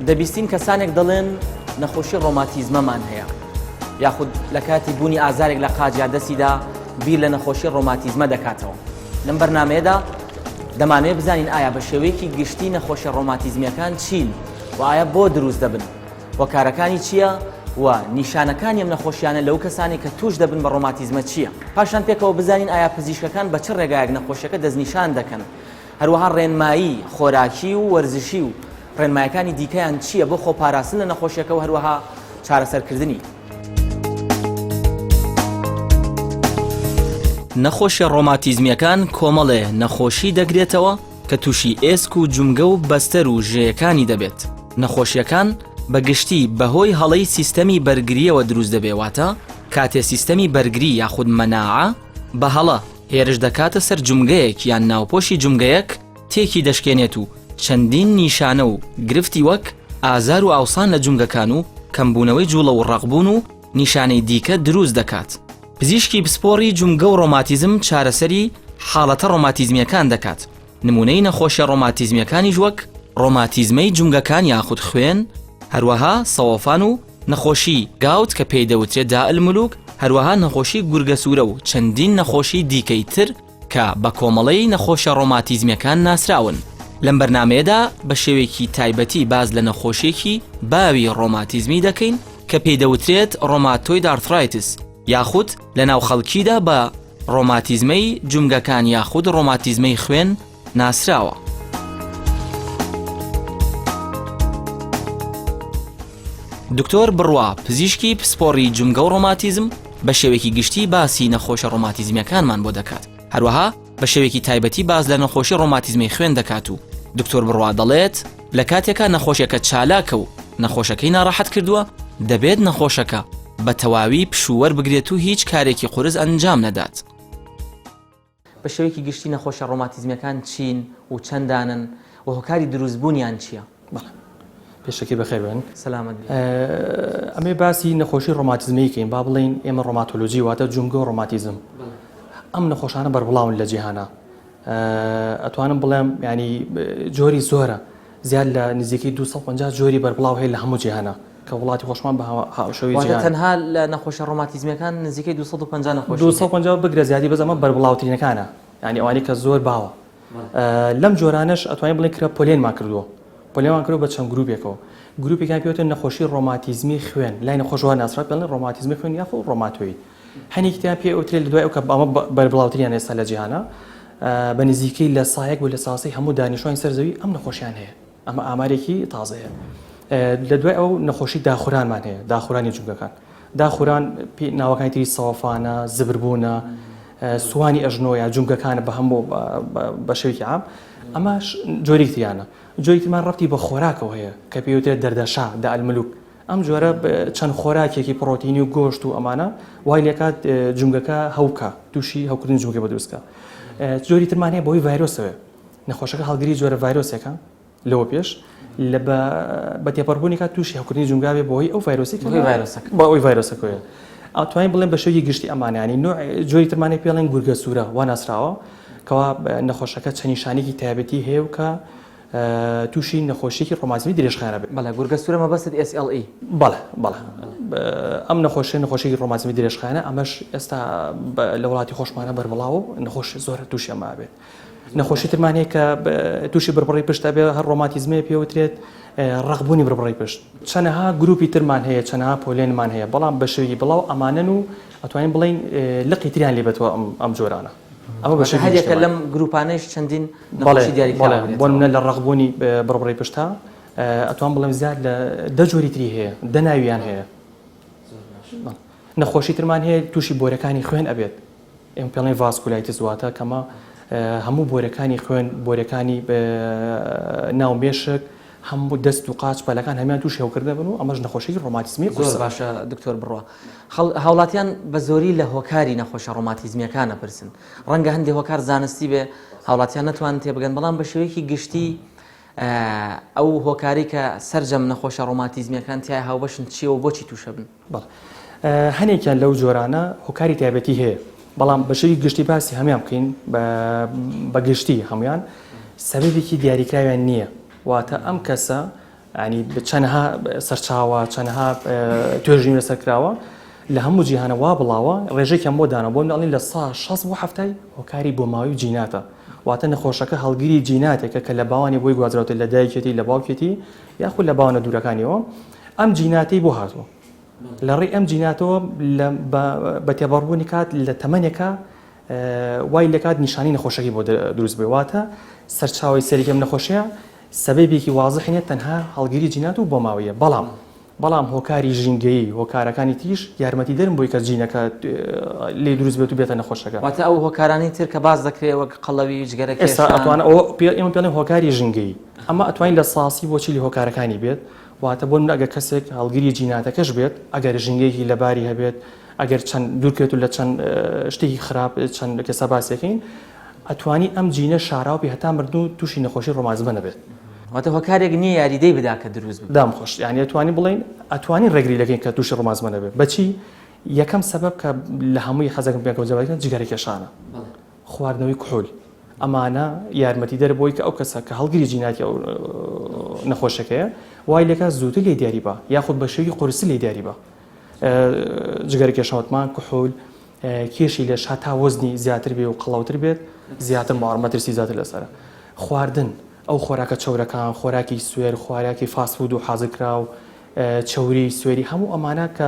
دەبیستین کەسانێک دەڵێن نەخۆشی ڕۆماتیزمەمان هەیە یاخود لە کاتی بوونی ئازارێک لە قاچ یا دەستیدا بیر لە نەخۆشی ڕۆماتیزمە دەکاتەوە. لەم بەرنامەیەدا دەمانەوێت بزانین ئایا بە شێوەیەکی گشتی نەخۆشیە ڕۆماتیزمیەکان چین و ئایا بۆ دروست دەبن؟ هۆکارەکانی چییە و نیشانەکانی ئەم نەخۆشیانە لەو کەسانەی کە توش دەبن بە ڕۆماتیزمە چییە؟ پاشان پێکەوە بزانین ئایا پزیشکەکان بە چ ڕێگایەک نەخۆشیەکە دەستنیشان دەکەن؟ هەروەها ڕێنمایی خۆراکی و وەرزشی و ڕێنمایەکانی دیکەیان چییە بۆ خۆپاراستن لە نەخۆشیەکە و هەروەها چارەسەرکردنی؟ نەخۆشیە ڕۆماتیزمیەکان کۆمەڵێ نەخۆشی دەگرێتەوە کە تووشی ئێسک و جومگە و بەستەر و ژێیەکانی دەبێت. نەخۆشیەکان بە گشتی بەهۆی هەڵەی سیستەمی بەرگریەوە دروست دەبێ واتە کاتێ سیستەمی بەرگری یاخود مەناعە بە هەڵە هێرش دەکاتە سەر جومگەیەک یان ناوپۆشی جومگەیەک تێکی دەشکێنێت و چەندین نیشانە و گرفتی وەک ئازار و ئاوسان لە جومگەکان و کەمبوونەوەی جوڵە و ڕەقبوون و نیشانەی دیکە دروست دەکات. پزیشکی پسپۆڕی جومگە و ڕۆماتیزم چارەسەری حاڵەتە ڕۆماتیزمییەکان دەکات، نموونەی نەخۆشیە ڕۆماتیزمییەکانیش وەک ڕۆماتیزمەی جومگەکان یاخود خوێن، هەروەها سەوەفان و نەخۆشی gout کە پێی دەوترێت داء الملوک، هەروەها نەخۆشی گورگەسوورە و چەندین نەخۆشی دیکەی تر کە بە کۆمەڵەی نەخۆشە ڕۆماتیزمیەکان ناسراون. لەم بەرنامەیەدا بە شێوەیەکی تایبەتی باس لە نەخۆشیەکی باوی ڕۆماتیزمی دەکەین کە پێی دەوترێت rheumatoid arthritis یاخود لە ناو خەڵکیدا بە ڕۆماتیزمەی جومگەکان یاخود ڕۆماتیزمەی خوێن ناسراوە. دکتۆر بڕوا پزیشکی پسپۆڕی جومگە و ڕۆماتیزم بە شێوەیەکی گشتی باسی نەخۆشە ڕۆماتیزمیەکانمان بۆ دەکات هەروەها بە شێوەیەکی تایبەتی باس لە نەخۆشی ڕۆماتیزمی خوێن دەکات و دکتۆر بڕوا دەڵێت لە کاتێکا نەخۆشیەکە چالاکە و نەخۆشەکەی ناڕەحەت کردووە دەبێت نەخۆشەکە بە تەواوی پشوو وەربگرێت و هیچ کارێکی قورس ئەنجام نەدات. بە شێوەیەکی گشتی نەخۆشیە ڕۆماتیزمیەکان چین و چەند دانەن و هۆکاری دروست بوونیان چیە؟ بەڵێ پێشەکی بەخێر بێن. سەلامەت بی. ئەمێ باسی نەخۆشی ڕۆماتیزمی کەین با بڵێین ئێمە ڕۆماتۆلۆجی واتە جومگە و ڕۆماتیزم ئەم نەخۆشانە بەربڵاون لە جیهانا ئەتوانم بڵێم ینی جۆری زۆرە زیاد لە نزیکەی 250 جۆری بەربڵاو هەیە لە هەموو جیهانا کە وڵاتی خۆشمان بە هاوشێوەی جیهان. واتە تەنها لە نەخۆشە ڕۆماتیزمیەکان نزیکەی 250 نەخۆشی هەیە. 250 بگرە زیادی بەس ئەمە بەربڵاوترینەکانە یانی ئەوانەی کە زۆر باوە لەم جۆرانەش ئەتوانین بڵێین کرا پۆلێنمان کردووە پۆلێنمان کردووە بە چەند گروپێکەوە گروپێکیان پێ وتن نەخۆشی ڕۆماتیزمی خوێن لای نەخۆش وا ناسرا پێڵێن ڕۆماتیزمی خوێن یاخود ڕۆماتۆید هەنێکی تریان پێ ئەوترێت لە دوای ئەو کە ئەمە بەربڵاوتریان ئێستا لە جیهانە بە نزیکەی لە سایەک بۆ لە ساسەی هەموو دانیشتوانی سەر زەوی ئەم نەخۆشیان هەیە ئەمە ئامارێکی تازەیە. لە دوای ئەو نەخۆشی داخورانمان هەیە، داخورانی جومگەکان. داخوران ناوەکانی تری سەوەفانە، زبربوونە، سوانی ئەژنۆ یا جومگەکانە بە هەموو بە شێوەیەکی عام. ئەمەش جۆرێکی تریانە. جۆرێکی ترمان ڕەبتی بە خۆراکەوە هەیە کە پێی وترێت دەردەشا، داء الملوک. ئەم جۆرە چەند خۆراکێکی پڕۆتینی و گۆشت و ئەمانە وای لێکات جومگەکە هەوکا، تووشی هەوکردنی جومگە بە دروست کا. جۆری ترمان هەیە بەهۆی ڤایرۆسەوەیە. نەخۆشەکە هەڵگری جۆرە ڤایرۆسێکە لەوە پێش لە بە تێپەڕبوونی کات تووشی هەوکردنی جومگا بێ بەهۆی ئەو ڤایرۆسی کە بە ئەوی ڤایرۆسەکەیە ئەتوانین بڵێن بە شێوەیەکی گشتی ئەمانیانی نوع جۆری ترمانەی پێڵێن گورگە سوورە وا ناسراوە کەوا نەخۆشەکە چەند نیشانێکی تایبەتی هەیە و کە تووشی نەخۆشیێکی ڕۆماتیزمی درێژخایەنە بێت. بەڵێ گورگە سوورە مەبەستت SLE. بەڵێ بەڵێ ئەم نەخۆشیە نەخۆشیێکی ڕۆماتیزمی درێژخایەنە ئەمەش ئێستا لە وڵاتی خۆشمانە بەربڵاوە و نەخۆش زۆر تووشی ئەمە بێت. نەخۆشی ترمان هەیە کە تووشی بڕبڕەی پشت ئەبێ هەر ڕۆماتیزمەیە پێوترێت ڕەقبوونی بڕبڕەی پشت. چەنەها گروپی ترمان هەیە چەنەها پۆلێنمان هەیە بەڵام بە شێوەیەکی بڵاو ئەمانەن و ئەتوانین بڵێین لقی تریان لێ بێتەوە ئەم جۆرانە. ئەمە بە شێوەیەکی هەریەکە لەم گروپانەیش چەندین نەخۆشی دیاریکراو بەڵێ بۆ نمونە لە ڕەقبوونی بڕبڕەی پشتا ئەتوان بڵێم زیاد لە دە جۆری تری هەیە دە ناویان هەیە. نەخۆشی ترمان هەیە تووشی بۆرەکانی خوێن ئەبێت ئێمە پێڵێن vasculitis واتە کەمە هەموو بۆرەکانی خوێن بۆرەکانی ناو مێشک هەموو دەست و قاچ پەلەکان هەمیان تووشی هەوکردن بن و ئەمەش نەخۆشیی ڕۆماتیزمی زۆر باشە دکتۆر بڕوا هاوڵاتیان بە زۆری لە هۆکاری نەخۆشە ڕۆماتیزمیەکان ئەپرسن ڕەنگە هەندێک هۆکار زانستی بێ هاوڵاتیان نەتوانن تێبگەن بەڵام بە شێوەیەکی گشتی ئەو هۆکاری کە سەرجەم نەخۆشە ڕۆماتیزمیەکان تیا هاوبەشن چییە و بۆچی تووشە بن؟ بەڵێ هەنێکیان لەو جۆرانە هۆکاری تایبەتی هەیە بەڵام بە شێوی گشتی باسی هەموان بکەین بە گشتی هەموان سەبەبێکی دیاریکراویان نییە واتە ئەم کەسە ینی چەنەها سەرچاوە چەنەها توێژینەوە لەسەر کراوە لە هەموو جیهانە وا بڵاوە ڕێژەیەکیان بۆ دانا بۆ ئەڵێن 60% بۆ 70 هۆکاری بۆماوەی و جیناتە واتە نەخۆشەکە هەڵگری جیناتێکە کە لە باوانی بۆی گوازراوەتە لە دایکێتی لە باوکێتی یاخود لە باوانە دوورەکانیەوە ئەم جیناتەی بۆ هاتووە لە ڕێی ئەم جیناتەوە بە تێپەڕبوونی کات لە تەمەنێکا وای لەکات نیشانەی نەخۆشەکەی بۆ دروست بێ واتە سەرچاوەی سەرەکی ئەم نەخۆشیە سەبەبێکی وازحی نیە تەنها هەڵگری جینات و بۆماوەیە بەڵام بەڵام هۆکاری ژینگەیی هۆکارەکانی تریش یارمەتیدەرن بۆی کە جینەکە لێ دروست بێت و بێتە نەخۆشەکە. واتە ئەو هۆکارانەی تر کە باس دەکرێ وەک قەڵەوی، جگەرە ئێستا کێشان. ئەتوان ئەوە پێ ئێمە پێڵێن هۆکاری ژینگەیی ئەمە ئەتوانین لە ساسی بۆ چی لە هۆکارەکانی بێت واتە بۆ نمونە ئەگەر کەسێک هەڵگری جیناتەکەش بێت ئەگەر ژینگەیەکی لەباری هەبێت ئەگەر چەند دوورکەوێت لە چەند شتێکی خراپ چەند کەسە باسیەکەین ئەتوانی ئەم جینە شاراوە بێ هەتا مردن و تووشی نەخۆشی ڕۆماتزمە نەبێت. واتە هۆکارێک نییە یاریدەی بدا کە دروست ببێت. دام خۆش یانی ئەتوانی بڵێین ئەتوانین ڕێگری لەکەین کە تووشی ڕۆماتزمە نەبێت بەچی؟ یەکەم سەبەب کە لە هەمووی حەزەکەم پێکەوە جێبەجێ بکەین جگەرە کێشانە خواردنەوەی کحول ئەمانە یارمەتیدەر بۆی کە ئەو کەسە کە هەڵگری جیناتی ئەو نەخۆشەکەیە وای لێکا زووتر لێی دیاری با یاخود بە شێوەیەکی قورستر لێی دیاری با جگەرە کێشانمان کحول کێشی لەش هەتا وەزنی زیاتر بێ و قەڵەوتر بێت زیاتر مەترسی زیاتر لەسەرە. خواردن، ئەو خۆراکە چەورەکان، خۆراکی سوێر، خۆراکی fast food و حازرکراو، چەوری، سوێری هەموو ئەمانە کە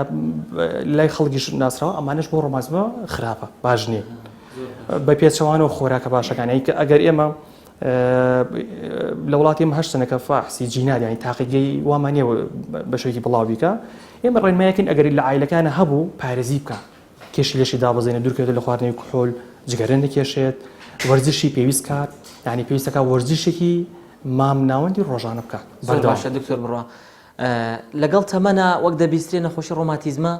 لای خەڵکیش ناسراوە ئەمانەش بۆ ڕۆماتیزمە خراپە باش نییە. بە پێچەوانەوە خۆراکە باشەکان یانی کە ئەگەر ئێمە لە وڵاتی ئێمە هەشت سنەکە فاحسی جینات یانی تاقیگەی وامان نییە بە شێوەیەکی بڵاو بیکا ئێمە ڕێنمایەکین ئەگەر لە عایلەکانە هەبوو پارێزی بکە کێشی لەشی دابەزێنێت، دوورکەوێتەوە لە خواردنەوەی کحول، جگەرە نەکێشێت، وەرزشی پێویست کات، یانی پێویستەکە وەرزشێکی مام ناوەندی ڕۆژانە بکات. زۆر باشە دکتۆر بڕوا لەگەڵ تەمەنا وەک دەبیسترێ نەخۆشی ڕۆماتیزمە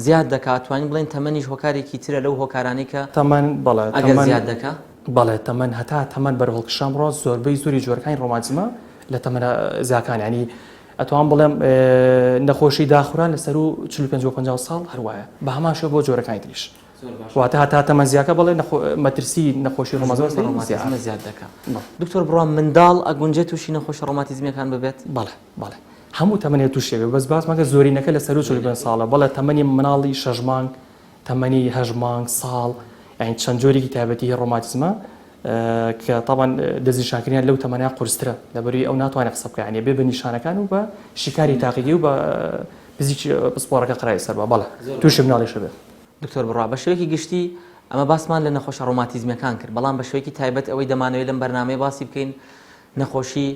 زیاد دەکات توانین بڵێن تەمەنیش هۆکارێکی ترە لەو هۆکارانەی کە تەمەن بەڵێ ئەگەر زیاد دەکا بەڵێ تەمەن هەتا تەمەن بەرەو هەڵکشان بڕۆ زۆربەی زۆری جۆرەکانی ڕۆماتیزمە لە تەمەنە زیاکان یانی ئەتوانم بڵێم نەخۆشی داخوران لە سەروو 45 بۆ 50 ساڵ هەر وایە بە هەمان شێوە بۆ جۆرەکانی تریش واتە هەتا تەمەن زیاکە بڵێ مەترسی نەخۆشی ڕۆماتیزم زیاد دەکا دکتۆر بڕوا منداڵ ئەگونجێت تووشی نەخۆشی ڕۆماتیزمیەکان ببێت؟ بەڵێ بەڵێ هەموو تەمەنێ تووشی بێت بەس باس مەکە زۆرینەکە لە سەروو 45 ساڵە بەڵێ تەمەنی مناڵی شەش مانگ تەمەنی هەشت مانگ ساڵ یانی چەند جۆرێکی تایبەتی هەیە ڕۆماتیزمە کە تاوان دەستنیشانکردنیان لەو تەمەنە قورسترە لەبەروی ئەو ناتوانێت قسە بکە یانی بێ بە نیشانەکان و بە شیکاری تاقیگەی و بە پزیشکی پسپۆڕەکە قەراری سەر بە بەڵێ تووشی مناڵیش بێت. دکتۆر بڕوا بە شێوەیەکی گشتی ئەمە باسمان لە نەخۆشە ڕۆماتیزمیەکان کرد بەڵام بە شێوەیەکی تایبەت ئەوەی دەمانەوێت لەم بەرنامەیە باسی بکەین نەخۆشی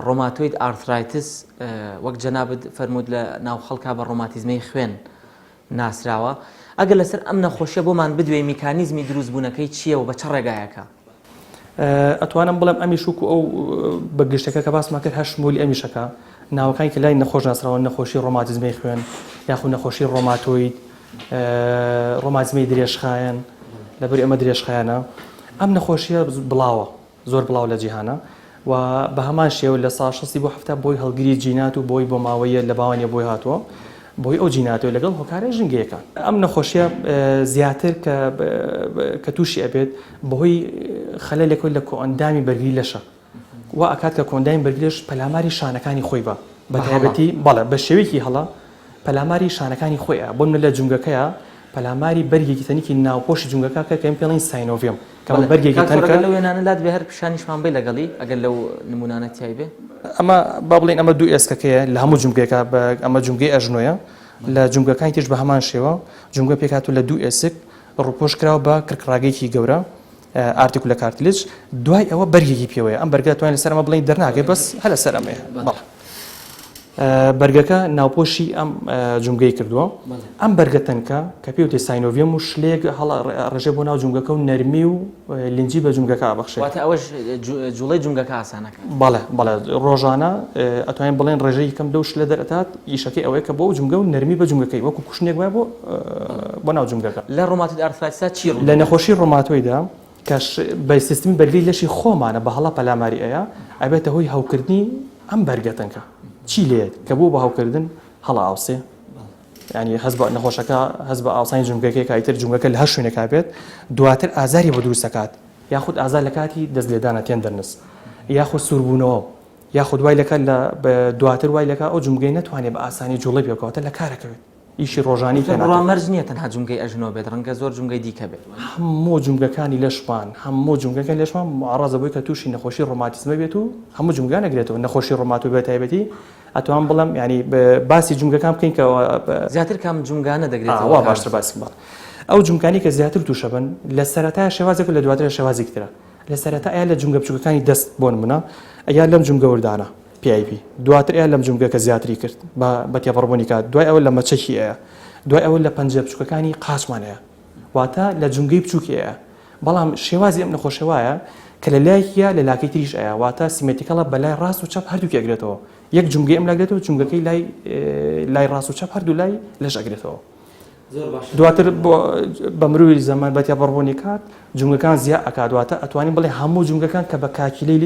rheumatoid arthritis وەک جەنابت فەرمووت لە ناو خەڵکا بە ڕۆماتیزمەی خوێن ناسراوە، ئەگەر لەسەر ئەم نەخۆشیە بۆمان بدوێی میکانیزمی دروست بوونەکەی چیە و بە چ ڕێگایەکە؟ ئەتوانم بڵێم ئەمیش وەکو ئەو بە گشتەکە کە باسمان کرد هەر شمولی ئەمیشەکە ناوەکانی کە لای نەخۆش ناسراون نەخۆشی ڕۆماتیزمەی خوێن یاخود نەخۆشی ڕۆماتۆید ڕۆماتیزمەی درێژخایەن لەبەری ئەمە درێژخایەنە ئەم نەخۆشیە بڵاوە زۆر بڵاو لە جیهانا و بە هەمان شێوە لە سا شەستی بۆ 70 بۆی هەڵگری جینات و بۆی بۆ ماوەیە لە باوانیە بۆی هاتووە بۆی ئەو جیناتەوە لەگەڵ هۆکارە ژینگەیەکان ئەم نەخۆشیە زیاتر کە کە تووشی ئەبێت بەهۆی خەلەلێک لە کۆئەندامی بەرگری لەشە وا ئەکات کە کۆئەندامی بەرگری لەش پەلاماری شانەکانی خۆی بە بە تایبەتی بەڵێ بە شێوەیەکی هەڵە پەلاماری شانەکانی خۆی ئەیا بۆ نمونە لە جومگەکەیا پەلاماری بەرگێکی تەنیکی ناوپۆشی جومگەکە کە ئێمە پێڵین synovium کە بەڵێ بەرگێکی کاک تەنکە. ئەگەر لەو وێنانە لات بێ هەر پیشانیشمان بەی لەگەڵی ئەگەر لەو نمونانە تیای بێ. ئەمە با بڵێین ئەمە دوو ئێسکەکەیە لە هەموو جومگەیەکا بە ئەمە جومگەی ئەژنۆیە لە جومگەکانی تریش بە هەمان شێوە جومگە پێکهاتووە لە دوو ئێسک ڕووپۆش کراوە بە کرکڕاگەیەکی گەورە articular cartilage دوای ئەوە بەرگێکی پێوەیە ئەم بەرگە توانین لەسەر ئەمە بڵێین دەرناکەی بەس هەر لەسەر ئەمەیە بەڵێ. بەرگەکە ناوپۆشی ئەم جومگەی کردووە ئەم بەرگە تەنکە کە پێوتێ synovium و شلەیەک هەڵە ڕژێ بۆ ناو جومگەکە و نەرمی و لینجی بە جومگەکە ئەبەخشێت. واتە ئەوەش جوڵەی جومگەکە ئاسانەکات. بەڵێ بەڵێ ڕۆژانە ئەتوانین بڵێن ڕێژەیەکی کەم لەو شلە دەرئەتات ئیشەکەی ئەوەیە کە بۆ ئەو جومگە و نەرمی بە جومگەکەی وەکو cushion ێک وایە بۆ بۆ ناو جومگەکە. لە rheumatoid arthritis ا چی ڕوو لە نەخۆشی ڕۆماتۆیدا کە بە سیستمی بەرگری لەشی خۆمانە بە هەڵە پەلاماری ئەیا ئەبێتە هۆی هەوکردنی ئەم بەرگە تەنکە چی لێت کە بوو بە هەوکردن هەڵە ئاوسێ ینی هەست بە نەخۆشەکە هەست بە ئاوسانی جومگەکەی کایتر جومگەکە لە هەر شوێنێکا بێت دواتر ئازاری بۆ دروست دەکات یاخود ئازار لە کاتی دەست لێدانە tenderness یاخود سووربوونەوە. یاخود وای لەکات لە دواتر وای لەکات ئەو جومگەی نەتوانێت بە ئاسانی جوڵەی پێ بکات لە کارەکەوێت ئیشی ڕۆژانی پێ بڕوا مەرج نییە تەنها جومگەی ئەژنۆ بێت ڕەنگە زۆر جومگەی دیکە بێت. هەموو جومگەکانی لەشمان هەموو جومگەکانی لەشمان معەڕەزە بۆی کە تووشی نەخۆشی ڕۆماتیزمە بێت و هەموو جومگان ئەگرێتەوە نەخۆشی ڕۆماتۆ بە تایبەتی ئەتوان بڵێم یانی باسی جومگەکان بکەین کە زیاتر کام جومگانە دەگرێتەوە وا باشتر باسی بەڵێ ئەو جومگانی کە زیاتر تووشە بن لە سەرەتا شێوازێک و لە دواتر شێوازێکی ترە لە سەرەتا ئەیا لە جومگە بچووکەکانی دەست بۆ نمونە ئەیا لەم جومگە وردانە PIP دواتر ئەیا لەم جومگە کە زیاتری کرد بە بە تێپەڕبوونی کات دوای ئەوە لە مەچەکی ئەیا دوای ئەوە لە پەنجە بچووکەکانی قاچمان ئەیا واتە لە جومگەی بچووکی ئەیا بەڵام شێوازی ئەم نەخۆشیە وایە کە لە لایەکیە لە لاکەی تریش ئەیا واتە symmetrical ە بە لای ڕاست و چەپ هەردووکی ئەگرێتەوە یەک جومگەی ئەم لاگرێتەوە جومگەکەی لای لای ڕاست و چەپ هەردوو لای لەش ئەگرێتەوە. دواتر بە مروری زەمان بە تێپەڕبوونی کات جومگەکان زیا ئەکات واتە ئەتوانین بڵێ هەموو جومگەکان کە بە کاکیلەی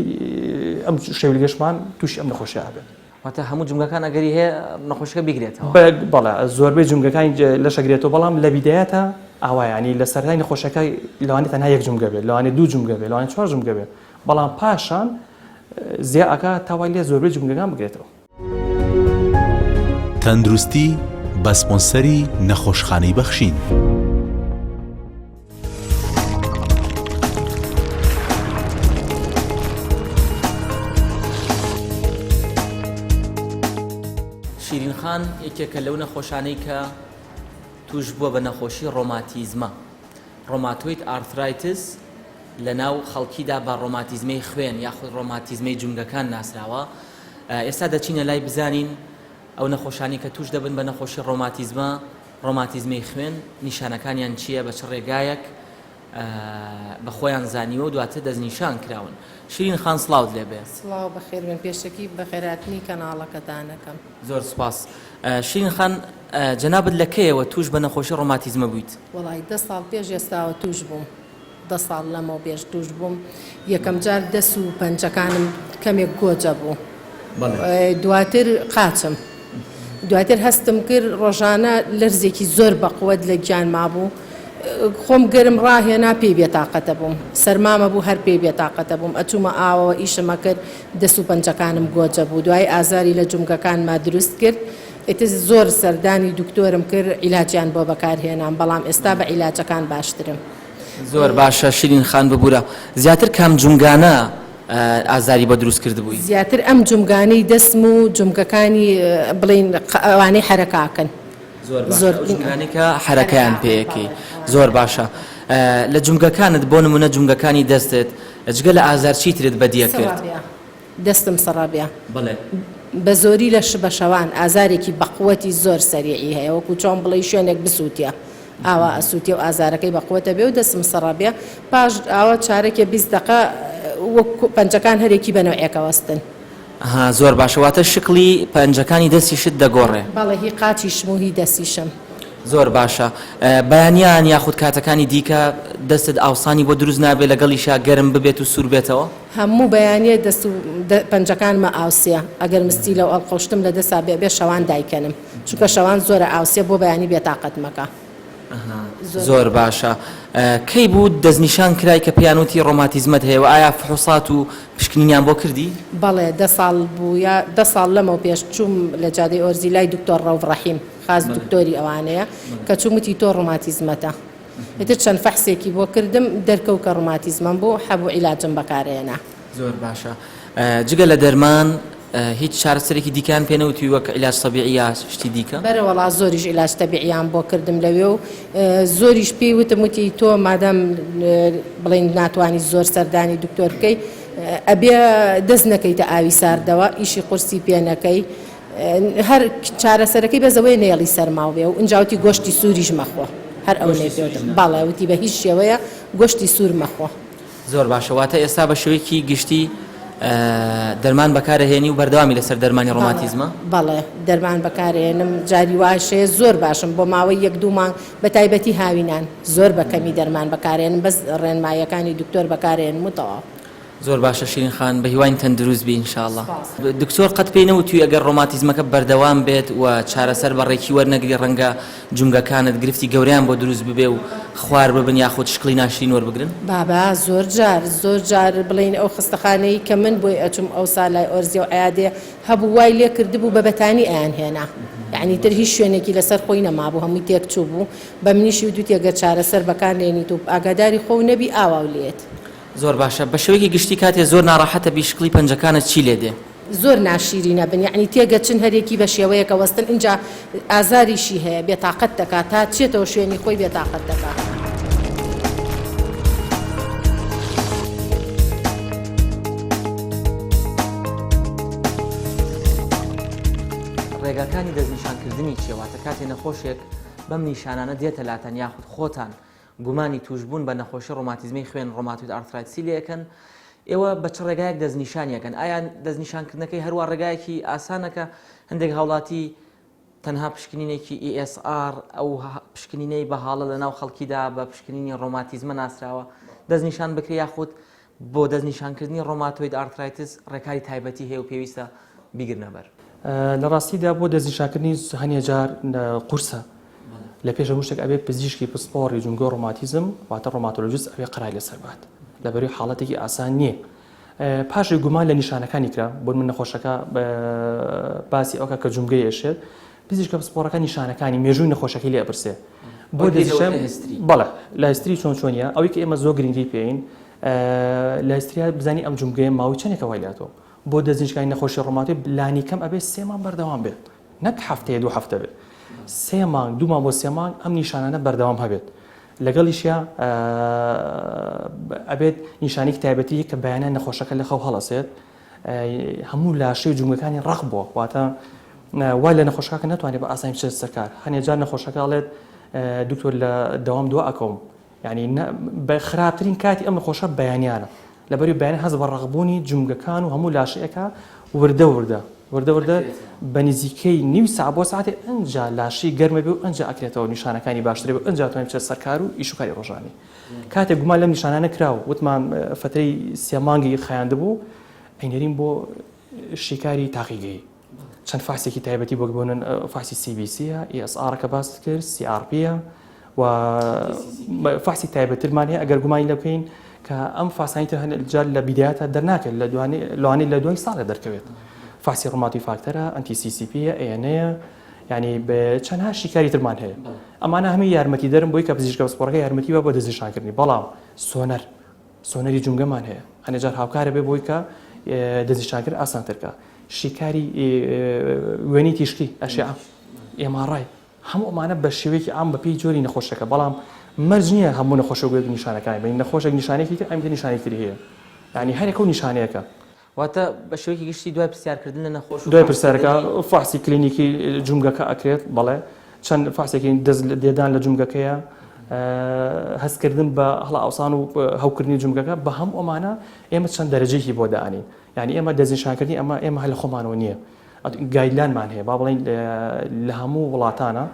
ئەم شێولگەشمان تووشی ئەم نەخۆشیە ئەبێت. واتە هەموو جومگەکان ئەگەری هەیە نەخۆشیەکە بیگرێتەوە. بەڵێ زۆربەی جومگەکانی لەش ئەگرێتەوە بەڵام لە بیدایەتە ئاوا یانی لە سەرەتای نەخۆشیەکە لەوانەیە تەنها یەک جومگە بێت لەوانەیە دوو جومگە بێت لەوانەیە چوار جومگە بێت بەڵام پاشان زیا ئەکات تا وای لێ زۆربەی جومگەکان بگرێتەوە. تەندروستی بە سپۆنسەری نەخۆشخانەی بەخشین. شیرین خان یەکێکە لەو نەخۆشانەی کە توش بووە بە نەخۆشی ڕۆماتیزمە rheumatoid arthritis لە ناو خەڵکیدا بە ڕۆماتیزمەی خوێن یاخود ڕۆماتیزمەی جومگەکان ناسراوە ئێستا دەچینە لای بزانین ئەو نەخۆشانی کە توش دەبن بە نەخۆشی ڕۆماتیزمە ڕۆماتیزمەی خوێن نیشانەکانیان چییە بە چ ڕێگایەک بە خۆیان زانیوە و دواتر دەستنیشان کراون. شیرین خان سڵاوت لێ بێ. سڵاو بەخێر بێن پێشەکی بەخێرهاتنی کەناڵەکەتان ئەکەم. زۆر سوپاس. شیرین خان جەنابت لە کەیەوە تووش بە نەخۆشی ڕۆماتیزمە بوویت؟ وەڵای دە ساڵ پێش ئێستاوە تووش بووم. دە ساڵ لەمەو پێش تووش بووم یەکەم جار دەس و پەنجەکانم کەمێک گۆجە بوو دواتر قاچم دواتر هەستم کرد ڕۆژانە لەرزێکی زۆر بەقوت لە گیان مابوو خۆم گەرم ڕاهێنا پێی بێتاقەتە بووم سەرمامە بوو هەر پێی بێتاقەتە بووم ئەچوومە ئاوەوە ئیشمە کرد دەست و پەنجەکانم گۆجە بوو دوای ئازاری لە جومگەکانما دروست کرد ئیتر زۆر سەردانی دکتۆرم کرد عیلاجیان بۆ بەکارهێنام بەڵام ئێستا بە عیلاجەکان باشترم. زۆر باشە شیرین خان ببورە زیاتر کام جومگانە ئازاری بۆ دروست کردبووی؟ زیاتر ئەم جومگانەی دەستم و جومگەکانی بڵێین ئەوانەی حەرەکاکەن. زۆر باشە ئەو جومگانەی کە حەرەکەیان پێ ئەکەی زۆر باشە لە جومگەکانت بۆ نمونە جومگەکانی دەستت جگە لە ئازار چی ترت بەدیە کرد؟ دەستم سڕە بێ. بەڵێ. بە زۆری لە شبە شەوان ئازارێکی بەقوەتی زۆر سەریعی هەیە وەکو چۆن بڵێی شوێنێک بسوتێ ئاوا ئەسوتێ و ئازارەکەی بەقوەتە بێ و دەستم سڕە بێ پاش ئاوا چارەکێ 20 دەقە وەک پەنجەکان هەرێکی بە نەوعێک ئەوەستن. ئەها زۆر باشە واتە شکڵی پەنجەکانی دەستیشت دەگۆڕێ. بەڵێ هی قاچیشم و هی دەستیشم. زۆر باشە بەیانیان یاخود کاتەکانی دیکە دەستت ئاوسانی بۆ دروست نابێ لەگەڵیشا گەرم ببێت و سوور بێتەوە؟ هەموو بەیانیە دەست و پەنجەکانمە ئاوسێ ئەگەر مستیلە و ئەڵقەوشتم لە دەسا بێ ئەبێ شەوان دایکەنم چونکە شەوان زۆرە ئاوسێ بۆ بەیانی بێتاقەتمەکا. زۆر باشە کەی بوو دەستنیشان کرای کە پێیان وتی ڕۆماتیزمەت هەیە وە ئایا فحوسات و پشکنینیان بۆ کردی؟ بەڵێ دە ساڵ بوو یا دە ساڵ لەمەو پێش چووم لە جادەی ئۆرزی لای دکتۆر ڕەوف ڕەحیم خاس دکتۆری ئەوانەیە کە چووم وتی تۆ ڕۆماتیزمەتە ئیتر چەند فەحسێکی بۆ کردم دەرکەوت کە ڕوماتیزمەم بوو حەب و عیلاجم بەکارهێنا. زۆر باشە جگە لە دەرمان هیچ چارەسەرێکی دیکەیان پێ نەوتوی وەک عیلاج تەبیعی یا شتی دیکە؟ بەرە وەڵا زۆریش عیلاج تەبیعیان بۆ کردم لەوێ و زۆریش پێی وتم وتی تۆ مادام بڵێین ناتوانی زۆر سەردانی دکتۆر بکەی ئەبێ دەست نەکەیتە ئاوی ساردەوە ئیشی قورسی پێ نەکەی هەر چارەسەرەکەی بەس ئەوەیە نەیەڵی سەرماو بێ و ئینجا وتی گۆشتی سووریش مەخۆ هەر ئەونەی پێ وتم بەڵێ وتی بە هیچ شێوەیە گۆشتی سوور مەخۆ. زۆر باشە واتە ئێستا بە شێوەیەکی گشتی دەرمان بەکارەهێنی و بەردەوامی لەسەر دەرمانی ڕۆماتیزمە؟ بەڵێ دەرمان بەکارێنم جاری واش هەیە زۆر باشم بۆ ماوەی یەک دوو مانگ بە تایبەتی هاوینان زۆر بە کەمی دەرمان بەکارێنم بەس ڕێنماییەکانی دکتۆر بەکارێنم و تەواو. زۆر باشە شیرین خان بەهیواین تەندروست بی ان شاء اللە. دکتۆر قەت پێی نەوتوی ئەگەر ڕۆماتیزمەکە بەردەوام بێت و چارەسەر بە ڕێکی وەرنەگری ڕەنگە جومگەکانت گرفتی گەورەیان بۆ دروست ببێ و خوار ببن یاخود شکڵی ناشرین وەربگرن؟ بابە زۆر جار زۆر جار بڵێین ئەو خەستەخانەی کە من بۆی ئەچوم ئەوسا لای ئۆرزیە و عیادێ هەبوو وای لێ کردبوو بە بەتانی ئەیان هێنا یانی تر هیچ شوێنێکی لەسەر خۆی نەمابوو هەمووی تێک چووبوو بە منیشی وتوتی گەر چارەسەر بەکار نێنیت و ئاگاداری خۆو نەبی ئاواو لێت. زۆر باشە بە شێوەیەکی گشتی کاتێ زۆر ناڕەحەتە بی شکڵی پەنجەکانت چی لێ دێ؟ زۆر ناشیرینە بن یەعنی تێگەچن هەرێکی بە شێوەیەکە وەستن ئینجا ئازاریشی هەیە بێتاقەت دەکا تا چێتەوە شوێنی خۆی بێتاقەت دەکا. ڕێگاکانی دەستنیشانکردنی چیە؟ واتە کاتێ نەخۆشێک بەم نیشانانە دێتە لاتان یاخود خۆتان گومانی تووشبوون بە نەخۆشی ڕۆماتیزمەی خوێن rheumatoid arthritis ی لێ ئەکەن، ئێوە بە چ ڕێگایەک دەستنیشانی ئەکەن؟ ئایا دەستنیشانکردنەکەی هەروا ڕێگایەکی ئاسانە کە هەندێک هاوڵاتی تەنها پشکنینێکی ESR ئەو پشکنینەی بە هاڵە لە ناو خەڵکیدا بە پشکنینی ڕۆماتیزمە ناسراوە دەستنیشان بکرێ یاخود بۆ دەستنیشانکردنی rheumatoid arthritis ڕێکاری تایبەتی هەیە و پێویستە بیگرنە بەر؟ لە ڕاستیدا بۆ دەستنیشانکردنی هەنێ جار قورسە لە پێش هەموو شتێک ئەبێ پزیشکی پسپۆڕی جومگەی ڕۆماتیزم واتە rheumatologist ئەبێ قەراری لەسەر بات لەبەروی حاڵەتێکی ئاسان نییە پاشی گومان لە نیشانەکانی کرا بۆ من نەخۆشەکە باسی ئەوکە کە جومگەی ئێشێت پزیشکە پسپۆڕەکە نیشانەکانی مێژووی نەخۆشەکەی لێ ئەپرسێ بۆ دەزیشە بەڵێ لە history چۆن چۆنیە ئەوەی کە ئێمە زۆر گرنگی پێین لە history یا بزانی ئەم جومگەیە ماوەی چەندێکە وای لاتەوە بۆ دەستنیشکانی نەخۆشی ڕۆماتۆید لانی کەم ئەبێ سێ مانگ بەردەوام بێت نەک هەفتەیە دوو هەفتە بێت سێ مانگ دوو مانگ بۆ سێ مانگ ئەم نیشانانە بەردەوام هەبێت لەگەڵیشیا ئەبێت نیشانێکی تایبەتی کە بەیانیان نەخۆشەکە لە خەو هەڵەسێت هەموو لاشەی و جومگەکانی ڕەق بووە واتە وای لە نەخۆشەکە ناتوانێت بە ئاسانی بچێت سەر کار هەنێ جار نەخۆشەکە ئەڵێت دکتۆر لە دەوام دوا ئەکەوم یعنی بە خراپترین کاتی ئەم نەخۆشە بەیانیانە لەبەری بەیانی هەست بە ڕەقبوونی جومگەکان و هەموو لاشەیەکە وردە وردە وردە وردە بە نزیکەی نیو ساعت بۆ ساعتێ ئەنجا لاشەی گەرمە بێ و ئەنجا ئەکرێتەوە نیشانەکانی باشترێ و ئەنجا توانێت بچێت سەر کار و ئیش و کاری ڕۆژانی کاتێک گومان لەم نیشانانە کرا و وتمان فەترەی سێ مانگی خایاندبوو ئەینێرین بۆ شیکاری تاقیگەیی چەند فاسێکی تایبەتی بۆ بۆنن فاسی CBC ە ESR کە باست کرد CRP ە و فاسی تایبەترمان هەیە ئەگەر گومانی لە بکەین کە ئەم فاسانی تر هەنێ جار لە بیدایەتە دەرناکرێت لە دوانی لەوانەیە لە دوای ساڵێ دەرکەوێت فاسی rheumatoid factor ە anti CCP ە ANA یە یعنی چەندها شیکاری ترمان هەیە ئەمانە هەمووی یارمەتیدەرن بۆی کە پزیشکە پسپۆڕەکە یارمەتی بە بۆ دەستنیشانکردنی بەڵام سۆنەر سۆنەری جومگەمان هەیە هەنێ جار هاوکارە بێ بۆی کە دەستنیشانکردن ئاسانتر کە شیکاری وێنەی تیشکی ئەشعە MRI هەموو ئەمانە بە شێوەیەکی عام بەپێی جۆری نەخۆشەکە بەڵام مەرج نییە هەموو نەخۆشە گوێ نیشانەکانی بین نەخۆشێک نیشانێکی تر ئەم نیشانێکی تری هەیە یعنی هەرێکە و نیشانەیەکە واتە بە شێوەیەکی گشتی دوای پرسیارکردن لە نەخۆش و دوای پرسیارەکە فەحسی کلینیکی جومگەکە ئەکرێت بەڵێ چەند فەحسێکی دەست لێدان لە جومگەکەیە هەستکردن بە هەڵئاوسان و هەوکردنی جومگەکە بە هەموو ئەمانە ئێمە چەند دەرەجەیەکی بۆ دانین یعنی ئێمە دەستنیشانکردنی ئەمە ئێمە هەر لە خۆمانەوە نییە guideline مان هەیە با بڵێین لە هەموو وڵاتانە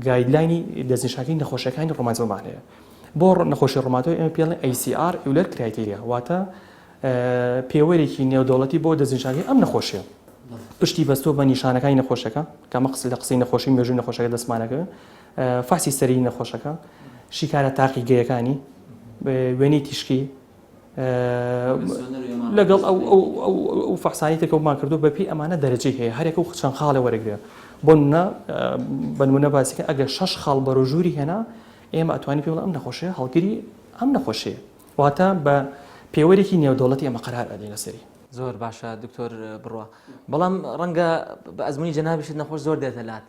guideline ی دەستنیشانکردنی نەخۆشیەکانی ڕۆماتیزممان هەیە بۆ نەخۆشی ڕۆماتۆید ئێمە پێڵێن ACR Euler criteria واتە پێوەرێکی نێودەوڵەتی بۆ دەستنیشانکردنی ئەم نەخۆشیە پشتی بەستۆ بە نیشانەکانی نەخۆشەکە کەمە قسە لە قسەی نەخۆشی مێژووی نەخۆشەکە دەستمانەکەوێت فەحسی سەری نەخۆشەکە شیکارە تاقیگەیەکانی وێنەی تیشکی لەگەڵ ئەو ئەو فەحسانی تێکەومان کردو بەپی ئەمانە دەرەجەی هەیە هەرێکە و چەند خاڵێ وەرەگرێ بۆ نمونە بە نمونە باسیکە ئەگەر شەش خاڵ بەرەو ژووری هێنا ئێمە ئەتوانی پێ بڵێ ئەم نەخۆشیە هەڵگری ئەم نەخۆشیە واتە بە پێوەرێکی نێودەوڵەتی ئێمە قەرار ئەدەین لەسەری. زۆر باشە دکتۆر بڕوا بەڵام ڕەنگە بە ئەزمموی جەنابیشت نەخۆش زۆر دێتە لات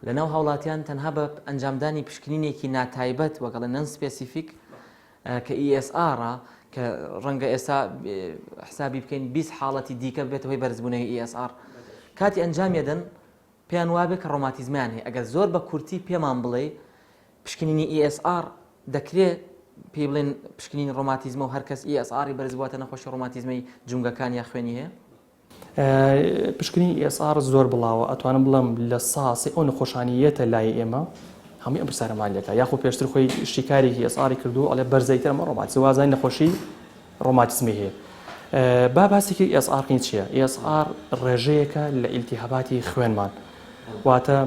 لەناو هاوڵاتیان تەنها بە ئەنجامدانی پشکنینێکی ناتایبەت وەگەڵێ non specific کە ESR کە ڕەنگە ئێستا حسابی بکەین 20 حاڵەتی دیکە بێتە هۆی بەرزبوونەوەی ESR کاتی ئەنجامیەدەن پێیان وابێ کە ڕۆماتیزمیان هەیە ئەگەر زۆر بە کورتی پێمان بڵێ پشکنینی ESR دەکرێ پێی بڵێن پشکنینی ڕۆماتیزمە و هەرکەس ESR ی بەرز بووەتە نەخۆشی ڕۆماتیزمەی جومگەکان یا خوێنی هەیە؟ پشکنینی ESR زۆر بڵاوە ئەتوانم بڵێم لە ساسی ئەو نەخۆشانی یەتە لای ئێمە هەمووی ئەم پرسیارەمان لێکا یاخۆ پێشتر خۆی شیکارێکی ESR ی کردو ئەڵێ بەرزە ئیتر ئەمە ڕۆماتیزم وازانی نەخۆشی ڕۆماتیزمی هەیە. با باسێکی ESR کەین چییە؟ ESR ڕێژەیەکە لە ئیلتیهاباتی خوێنمان واتە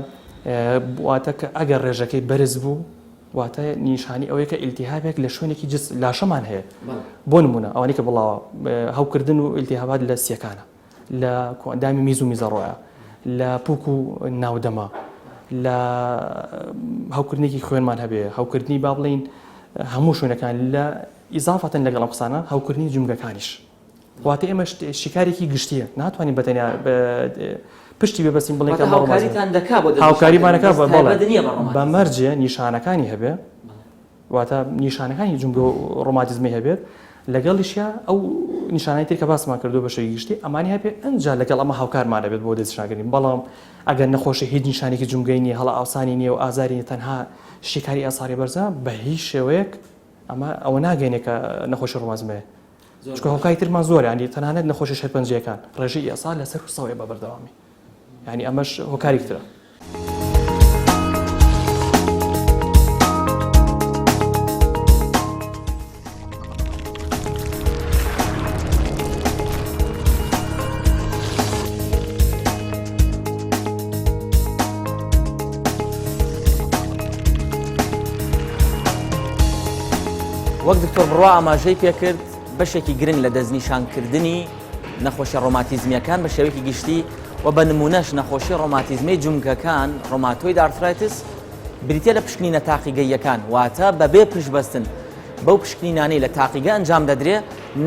واتە کە ئەگەر ڕێژەکەی بەرز بوو واتە نیشانی ئەوەیە کە ئیلتیهابێک لە شوێنێکی جس لاشەمان هەیە بۆ نمونە ئەوانەی کە بڵاوە هەوکردن و ئیلتیهابات لە سیەکانە لە کۆئەندامی میز و میزەڕۆیە لە پوک و ناودەمە لە هەوکردنێکی خوێنمان هەبێ هەوکردنی با بڵین هەموو شوێنەکان لە ئیزافەتەن لەگەڵ ئەم قسانە هەوکردنی جومگەکانیش واتە ئێمە شیکارێکی گشتیە ناتوانین بە تەنیا پشتی بێ بەسین بڵێن کە هاوکاریتان دەکا بۆ هاوکاریمانەکە بە مەرجێ نیشانەکانی هەبێ واتە نیشانەکانی جومگە و ڕۆماتیزمی هەبێت لەگەڵیشیا ئەو نیشانەی تر کە باسمان کردو بە شێوەی گشتی ئەمانی هەبێ ئەنجا لەگەڵ ئەمە هاوکارمان دەبێت بۆ دەستنیشانکردنی بەڵام ئەگەر نەخۆشی هیچ نیشانێکی جومگەی نییە هەڵە ئاوسانی نییە و ئازاری نییە تەنها شیکاری ئاساری بەرزە بە هیچ شێوەیەک ئەمە ئەوە ناگەینێ کە نەخۆشی ڕۆماتیزم هەیە چونکە هۆکاری ترمان زۆرە ینی تەنانەت نەخۆشی شێرپەنجەیەکان ڕێژەی ئێسا لەسەر و سەوەیە بە بەردەوامی ینی ئەمەش هۆکارێک ترە. وەک دکتۆر بڕوا ئاماژەی پێکرد بەشێکی گرنگ لە دەستنیشانکردنی نەخۆشیە ڕۆماتیزمیەکان بە شێوەیەکی گشتی و بە نمونەش نەخۆشی ڕۆماتیزمی جومگەکان rheumatoid arthritis بریتە لە پشکنینە تاقیگەییەکان واتە بەبێ پشتبەستن بەو پشکنینانەی لە تاقیگە ئەنجام دەدرێ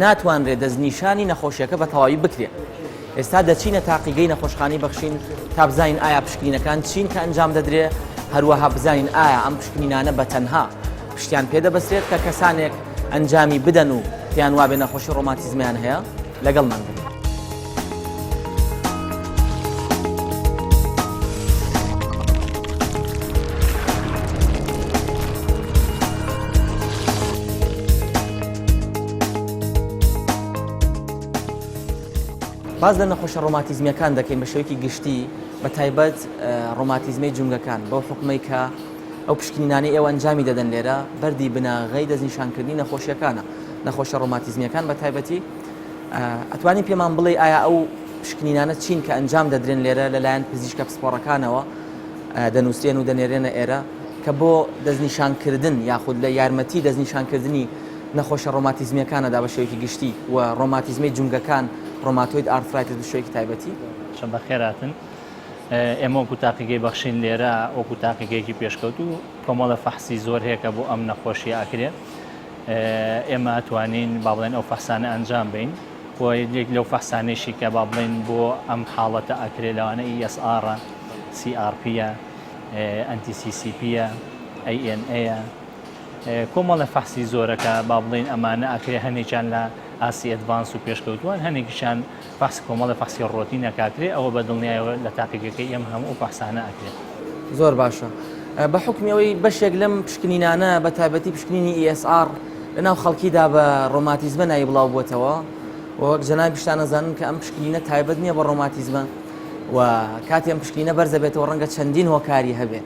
ناتوانرێ دەستنیشانی نەخۆشیەکە بە تەواوی بکرێ. ئێستا دەچینە تاقیگەی نەخۆشخانەی بەخشین تا بزانین ئایا پشکنینەکان چین کە ئەنجام دەدرێ، هەروەها بزانین ئایا ئەم پشکنینانە بە تەنها پشتیان پێ دەبەسترێت کە کەسانێک ئەنجامی بدەن و پێیان وابێ نەخۆشی ڕۆماتیزمیان هەیە؟ لەگەڵمان بن. باس لە نەخۆشە ڕۆماتیزمیەکان دەکەین بە شێوەیەکی گشتی بە تایبەت ڕۆماتیزمەی جومگەکان بەو حکومەی کە ئەو پشکنینانەی ئێوە ئەنجامی دەدەن لێرە بەردی بناغەی دەستنیشانکردنی نەخۆشیەکانە نەخۆشە ڕۆماتیزمیەکان بە تایبەتی ئەتوانی پێمان بڵێ ئایا ئەو پشکنینانە چین کە ئەنجام دەدرێن لێرە لەلایەن پزیشکە پسپۆڕەکانەوە دەنووسرێن و دەنێرێنە ئێرە کە بۆ دەستنیشانکردن یاخود لە یارمەتی دەستنیشانکردنی نەخۆشە ڕۆماتیزمیەکانەدا بە شێوەیەکی گشتی و ڕۆماتیزمی جومگەکان rheumatoid arthritis بە شێوەیەکی تایبەتی؟ باشە بەخێرهاتن. ئێمە وەکو تاقیگەی بەخشین لێرە وەکو تاقیگەیەکی پێشکەوتوو کۆمەڵە فەحسی زۆر هەیە کە بۆ ئەم نەخۆشیە ئەکرێ ئێمە ئەتوانین با بڵێن ئەو فەحسانە ئەنجام بین و یەک لەو فەحسانەیشی کە با بڵێن بۆ ئەم حاڵەتە ئەکرێ لەوانە ESR CRP ئەنتی CCP ANA کۆمەڵە فەحسی زۆرە کە با بڵێین ئەمانە ئەکرێ هەنێکیان لە ئاستی advance و پێشکەوتووان هەنێکیشیان فەحس کۆمەڵە فەحسی ڕۆتینە کە ئەکرێ ئەوە بە دڵنیایەوە لە تاقیگەکەی ئێمە هەموو ئەو فەحسانە ئەکرێ. زۆر باشە بە حوکمی ئەوەی بەشێک لەم پشکنینانە بە تایبەتی پشکنینی ESR لە ناو خەڵکیدا بە ڕۆماتیزمە ناوی بڵاو بووەتەوە و وەک جەنابیشتان ئەزانن کە ئەم پشکنینە تایبەت نییە بە ڕۆماتیزمە و کاتێ ئەم پشکنینە بەرزەبێتەوە ڕەنگە چەندین هۆکاری هەبێ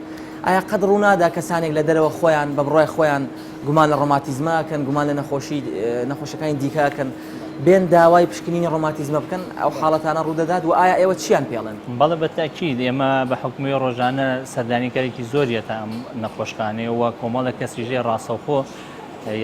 ئایا قەت ڕوونادا کەسانێک لە دەرەوە خۆیان بە بڕوای خۆیان گومان لە ڕۆماتیزمە ئەکەن، گومان لە نەخۆشی نەخۆشەکانی دیکە ئەکەن، بێن داوای پشکنینی ڕۆماتیزمە بکەن، ئەو حاڵەتانە ڕوودەدات و ئایا ئێوە چیان پێڵێن؟ بەڵێ بە تەئکید، ئێمە بە حوکمی ڕۆژانە سەردانیکەرێکی زۆر یەتە ئەم نەخۆشخانەیە و کۆمەڵێک کەسیش هەیە ڕاستەوخۆ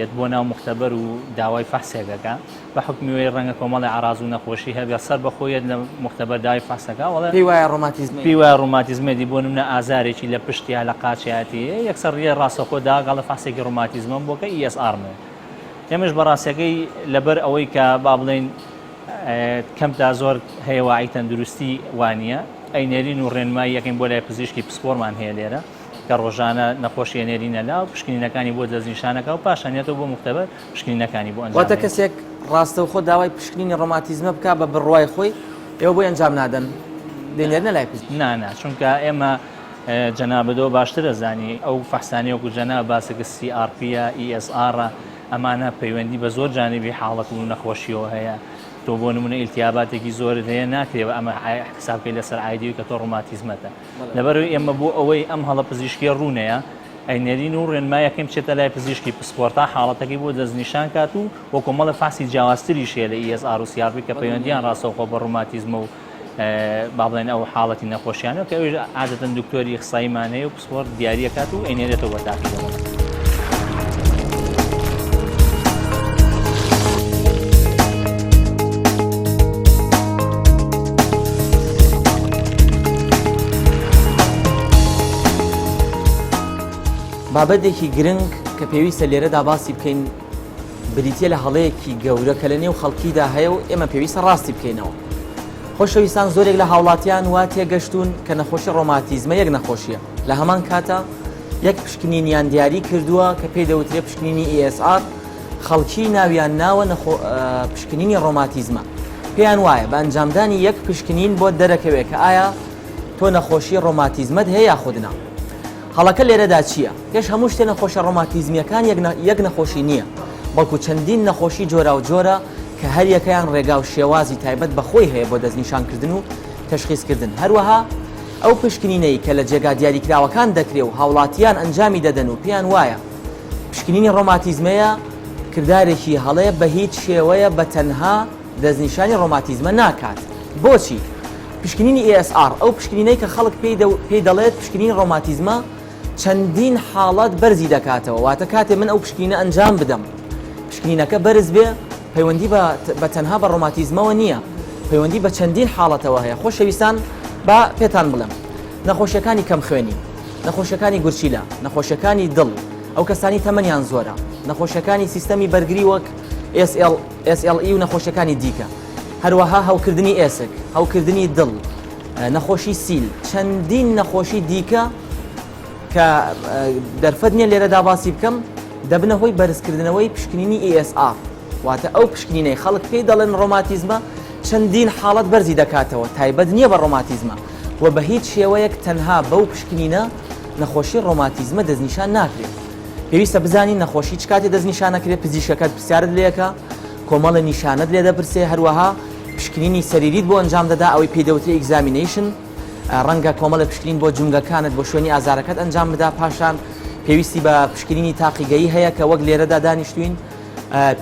یەت بۆ ناو موختەبەر و داوای فەحسێک ئەکا. بە حوکمی وەی ڕەنگە کۆمەڵێ عەراز و نەخۆشی هەبێ سەر بە خۆی یەت لە موختەبەر داوای فەحسەکا وەڵێ پێی وایە ڕۆماتیزمەی پێی وایە ڕۆماتیزمەتی بۆ نمونە ئازارێکی لە پشت یا لە قاچیاتی یەکسەر ڕێ ڕاستەوخۆ داگا ئەڵێ فەحسێکی ڕۆماتیزمەم بۆ کە ESR مەیە ئێمەش بە ڕاستیەکەی لەبەر ئەوەی کە با بڵێین کەم تا زۆر هەیە واعی تەندروستی وانە ئەینێرین و ڕێنمایی یەکەین بۆ لای پزیشکی پسپۆرمان هەیە لێرە کە ڕۆژانە نەخۆشی ئەنێرینە لا و پشکنینەکانی بۆ دەستنیشانەکە و پاشان یەتەوە بۆ موختەبەر پشکنینەکانی بۆ ئەنجام واتە کەسێک ڕاستەوخۆ داوای پشکنینی ڕۆماتیزمە بکا بە بڕوای خۆی ئێوە بۆی ئەنجام نادەن دەینێرنە لای پزیشک؟ نا نا چونکە ئێمە جەنابت باشتر ئەزانی ئەو فەحسانەی وەکو جەناب باست کرد CRP ە ESR ە ئەمانە پەیوەندی بە زۆر جانبی حاڵەت و نەخۆشیەوە هەیە تۆ بۆ نمونە ئیلتیاباتێکی زۆرت هەیە ناکرێ ئەمە حساب بکەی لەسەر عایدی کە تۆ ڕۆماتیزمەتە لەبەرئەوەی ئێمە بۆ ئەوەی ئەم هەڵە پزیشکیە ڕوونەیە. ئەینێرین و ڕێنمایەکەین بچێتە لای پزیشکی پسپۆر تا حاڵەتەکەی بۆ دەستنیشان کات و وە کۆمەڵێ فەحسی جیاوازتریش هەیە لە ESR و CRP کە پەیوەندیان ڕاستەوخۆ بە ڕوماتیزمە و با بڵێن ئەو حاڵەتی نەخۆشیانە کە ئەویش عادەتەن دکتۆری ئیخساییمان هەیە و پسپۆر دیاریەکات و ئەینێرێتەوە بە تاقیکردنەوە. بابەتێکی گرنگ کە پێویستە لێرەدا باسی بکەین بریتە لە هەڵەیەکی گەورە کە لە نێو خەڵکیدا هەیە و ئێمە پێویستە ڕاستی بکەینەوە. خۆشەویستان زۆرێک لە هاوڵاتیان وا تێگەشتوون کە نەخۆشی ڕۆماتیزمە یەک نەخۆشیە لە هەمان کاتا یەک پشکنینیان دیاری کردووە کە پێی دەوترێ پشکنینی ESR خەڵکی ناویان ناوە پشکنینی ڕۆماتیزمە پێیان وایە بە ئەنجامدانی یەک پشکنین بۆت دەرەکەوێت کە ئایا تۆ نەخۆشی ڕۆماتیزمەت هەیە یاخود نا. هەڵەکە لێرەدا چییە؟ پێش هەموو شتێ نەخۆشە ڕۆماتیزمییەکان یەک نەخۆشی نییە، بەڵکو چەندین نەخۆشی جۆراوجۆرە کە هەریەکەیان ڕێگا و شێوازی تایبەت بە خۆی هەیە بۆ دەستنیشانکردن و تەشخیسکردن. هەروەها ئەو پشکنینەی کە لە جێگا دیاریکراوەکان دەکرێ و هاوڵاتیان ئەنجامی دەدەن و پێیان وایە پشکنینی ڕۆماتیزمەیە کردارێکی هەڵەیە بە هیچ شێوەیە بە تەنها دەستنیشانی ڕۆماتیزمە ناکات. بۆچی؟ پشکنینی ESR، ئەو پشکنینەی کە خەڵک پێی دەڵێت پشکنینی ڕۆماتیزمە، چەندین حاڵەت بەرزی دەکاتەوە، واتە کاتێ من ئەو پشکنینە ئەنجام بدەم، پشکنینەکە بەرز بێ، پەیوەندی بە تەنها بە ڕۆماتیزمەوە نییە، پەیوەندی بە چەندین حاڵەتەوە هەیە. خۆشەویستان با پێتان بڵێم، نەخۆشیەکانی کەمخوێنی، نەخۆشیەکانی گورچیلە، نەخۆشیەکانی دڵ، ئەو کەسانی تەمەنیان زۆرە، نەخۆشیەکانی سیستەمی بەرگری وەک SL، SLE و نەخۆشیەکانی دیکە. هەروەها هەوکردنی ئێسک، هەوکردنی دڵ، نەخۆشی سیل، چەندین نەخۆشی دیکە کە دەرفەت نییە لێرەدا باسی بکەم، دەبنە هۆی بەرزکردنەوەی پشکنینی ESR، واتە ئەو پشکنینەی خەڵک پێی دەڵێن ڕۆماتیزمە چەندین حاڵەت بەرزی دەکاتەوە، تایبەت نییە بە ڕۆماتیزمە و بە هیچ شێوەیەک تەنها بەو پشکنینە نەخۆشی ڕۆماتیزمە دەستنیشان ناکرێت. پێویستە بزانین نەخۆشی چ کاتێ دەستنیشان ئەکرێت، پزیشکەکەت پرسیارت لێ ئەکا، کۆمەڵێ نیشانەت لێ دەپرسێ، هەروەها پشکنینی سەریریت بۆ ئەنجام دەدا، ئەوەی پێی دەوترێ examination، ڕەنگە کۆمەڵێ پشکنین بۆ جومگەکانت، بۆ شوێنی ئازارەکەت ئەنجام بدا، پاشان پێویستی بە پشکنینی تاقیگەیی هەیە کە وەک لێرەدا دانیشتوین،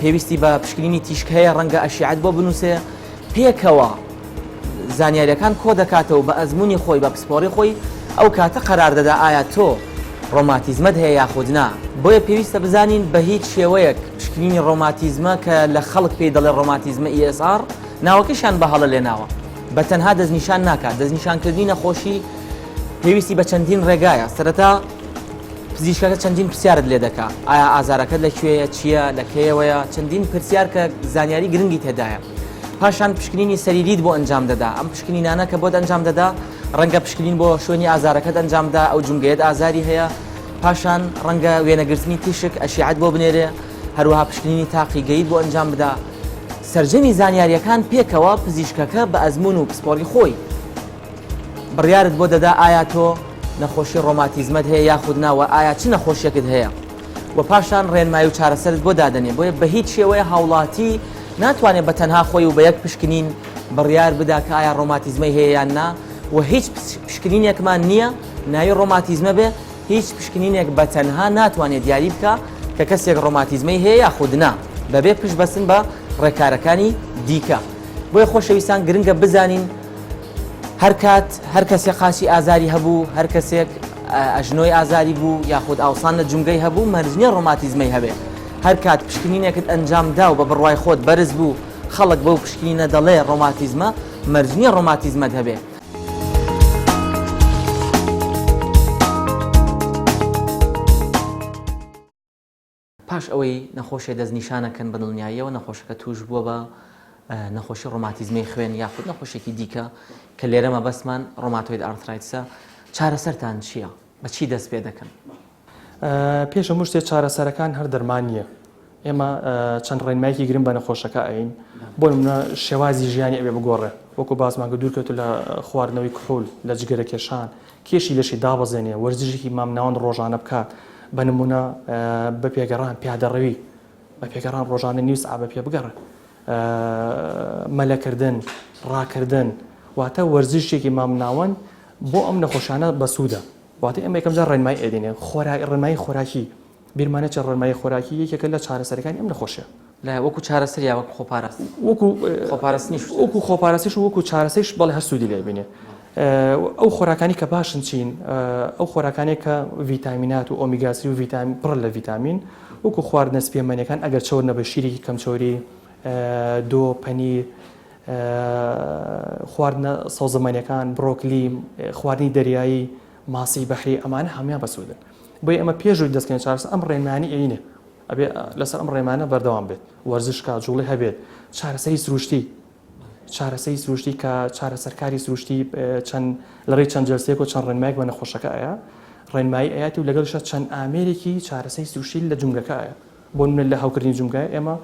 پێویستی بە پشکنینی تیشک هەیە، ڕەنگە ئەشیعەت بۆ بنووسێ، پێکەوە زانیاریەکان کۆدەکاتەوە بە ئەزموونی خۆی بە پسپۆڕی خۆی ئەو کاتە قەرار دەدا ئایا تۆ ڕۆماتیزمەت هەیە یاخود نا بۆیە پێویستە بزانین بە هیچ شێوەیەک پشکنینی ڕۆماتیزمە کە لە خەڵک پێی دەڵێ ڕۆماتیزمە ESR ناوەکەشیان بە هەڵە لێناوە بە تەنها دەستنیشان ناکات دەستنیشانکردنی نەخۆشی پێویستی بە چەندین ڕێگایە سەرەتا پزیشکەکە چەندین پرسیارت لێ دەکا ئایا ئازارەکەت لە کوێیە چییە لە کەیەوەیە چەندین پرسیار کە زانیاری گرنگی تێدایە پاشان پشکنینی سەریریت بۆ ئەنجام دەدا ئەم پشکنینانە کە بۆت ئەنجام دەدا ڕەنگە پشکنین بۆ شوێنی ئازارەکەت ئەنجام دا ئەو جومگەیەت ئازاری هەیە پاشان ڕەنگە وێنەگرتنی تیشک ئەشیعەت بۆ بنێرێ هەروەها پشکنینی تاقیگەیت بۆ ئەنجام بدا سەرجەمی زانیاریەکان پێکەوە پزیشکەکە بە ئەزمون و پسپۆڕی خۆی بڕیارت بۆ دەدا ئایا تۆ نەخۆشی ڕۆماتیزمەت هەیە یاخود نا وە ئایا چ نەخۆشیەکت هەیە وە پاشان ڕێنمایی و چارەسەرت بۆ دادەنێ بۆیە بە هیچ شێوەیە هاوڵاتی ناتوانێت بە تەنها خۆی و بە یەک پشکنین بڕیار بدا کە ئایا ڕۆماتیزمەی هەیە یان نا وە هیچ پشکنینێکمان نییە ناوی ڕۆماتیزمە بێ هیچ پشکنینێک بە تەنها ناتوانێت دیاری بکا کە کەسێک ڕۆماتیزمەی هەیە یاخود نا بەبێ پشت بەستن بە ڕێکارەکانی دیکە بۆیە خۆشەویستان گرنگە بزانین هەرکات هەر کەسێک قاچی ئازاری هەبوو، هەر کەسێک ئەژنۆی ئازاری بوو یاخود ئاوسان لە جومگەی هەبوو، مەرج نییە ڕۆماتیزمەی هەبێ. هەرکات پشکنینێکت ئەنجام دا و بە بڕوای خۆت بەرز بوو، خەڵک بەو پشکنینە دەڵێ ڕۆماتیزمە، مەرج نییە ڕۆماتیزمەت هەبێ. پاش ئەوەی نەخۆشێ دەستنیشانەکەن بە دڵنیاییەوە نەخۆشەکە توش بووە بە نەخۆشی ڕۆماتیزمەی خوێن یاخود نەخۆشێکی دیکە کە لێرە مەبەستمان rheumatoid arthritis ە چارەسەرتان چییە؟ بە چی دەست پێ دەکەن؟ پێش هەموو شتێ چارەسەرەکان هەر دەرمان نییە ئێمە چەند ڕێنمایەکی گرنگ بە نەخۆشەکە ئەین بۆ نمونە شێوازی ژیانی ئەبێ بگۆڕێ وەکو باسمان کە دوورکەوتو لە خواردنەوەی کحول لە جگەرە کێشان کێشی لەشی دابەزێنێ، وەرزشێکی مامناوەند ڕۆژانە بکات، بە نموونە بە پێگەڕان، پیادەڕەوی، بە پێگەڕان ڕۆژانە نیو سەعات بە پێ بگەڕێ، مەلەکردن، ڕاکردن، واتە وەرزشێکی مامناوەند بۆ ئەم نەخۆشانە بەسوودە. واتە ئێمە یەکەم جار ڕێنمایی ئەدەینێ خۆراک ڕێنمایی خۆراکی بیرمان نەچێت ڕێنمایی خۆراکی یەکێکە لە چارەسەرەکانی ئەم نەخۆشیە. لە وەکو چارەسەر یا وەکو خۆپاراستن؟ وەکو خۆپاراستنیش وەکو خۆپاراستیش و وەکو چارەسەریش بەڵێ هەر سوودی لێ بینێ. ئەو خۆراکانی کە باشن چین؟ ئەو خۆراکانەی کە ڤیتامینات و ئۆمیگا سری و ڤیتامین پڕ لە ڤیتامین وەکو خواردنە سپیەمەنیەکان ئەگەر چەور نەبێت شیرێکی کەم چەوری دۆ پەنیر خواردنە سەوزەمەنیەکان بڕۆکلی خواردنی دەریایی ماسی بەحری ئەمانە هەموویان بەسوودن بۆیە ئێمە پێش ئەوەی دەستکەین چارەسەر ئەم ڕێنمایانەی ئەینێ ئەبێ لەسەر ئەم ڕێمانە بەردەوام بێت وەرزش کا جوڵەی هەبێت چارەسەری سروشتی چارەسەری سروشتی کە چارەسەرکاری سروشتی چەند لە ڕێی چەند جەلسەیەک و چەند ڕێنمایەک بە نەخۆشەکە ئەیا ڕێنمایی ئەیاتی و لەگەڵیشا چەند ئامێرێکی چارەسەری سروشتی لە جومگەکە ئەیا بۆ نمونە لە هەوکردنی جومگە ئێمە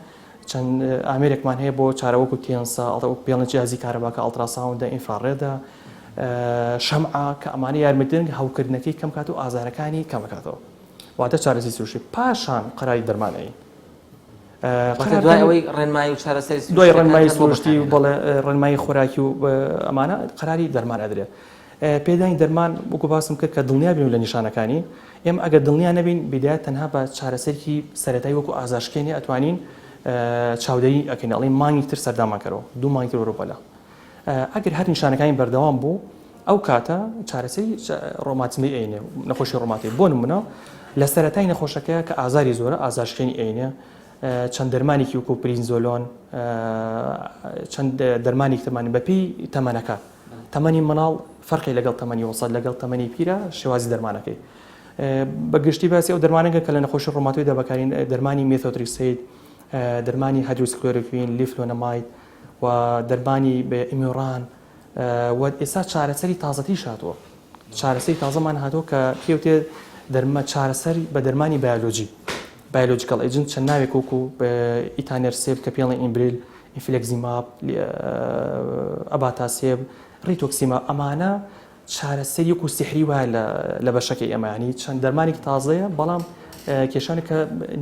چەند ئامێرێکمان هەیە بۆ چارە وەکو TENS ە وەکو پێڵێن جیازی کارەباکە ultrasound ە infrared ە شەمعە کە ئەمانە یارمەتیدەرن هەوکردنەکەی کەم کات و ئازارەکانی کەم بکاتەوە واتە چارەسەری سروشتی پاشان قەراری دەرمان ئەین واتە دوای ئەوەی ڕێنمایی و چارەسەری دوای ڕێنمایی سروشتی و بەڵێ ڕێنمایی خۆراکی و ئەمانە قەراری دەرمان ئەدرێت پێدانی دەرمان وەکو باسم کرد کە دڵنیا بین لە نیشانەکانی ئێمە ئەگەر دڵنیا نەبین بیدایەت تەنها بە چارەسەرێکی سەرەتایی وەکو ئازارشکێنی ئەتوانین چاودێری ئەکەین ئەڵێین مانگی تر سەردانمان کەرەوە دوو مانگی تر وەرە بەلا ئەگەر هەر نیشانەکانی بەردەوام بوو ئەو کاتە چارەسەری ڕۆماتزمی ئەینێ نەخۆشی ڕۆماتی بۆ نمونە لە سەرەتای نەخۆشەکەیە کە ئازاری زۆرە ئازارشکێنی ئەینێ چەند دەرمانێکی وەکو پرینزۆلۆن چەند دەرمانێک ترمانی بەپێی تەمەنەکە تەمەنی مناڵ فەرقی لەگەڵ تەمەنی وەسەت لەگەڵ تەمەنی پیرە شێوازی دەرمانەکەی بە گشتی باسی ئەو دەرمانەکە کە لە نەخۆشی ڕۆماتۆیدا بەکارین دەرمانی methotrexate دەرمانی hydroxychloroquine leflunomide و دەرمانی بە Imuran و ئێستا چارەسەری تازەتریش هاتووە چارەسەری تازەمان هاتووە کە پێوتێ دەرمە چارەسەری بە دەرمانی بایۆلۆجی biological agent چەند ناوێک وەکو etanercept کە پێڵێن Enbrel infliximab abatacept rituximab ئەمانە چارەسەری وەکو سیحری وایە لە بەشەکەی ئێمە ینی چەند دەرمانێکی تازەیە بەڵام کێشانێک کە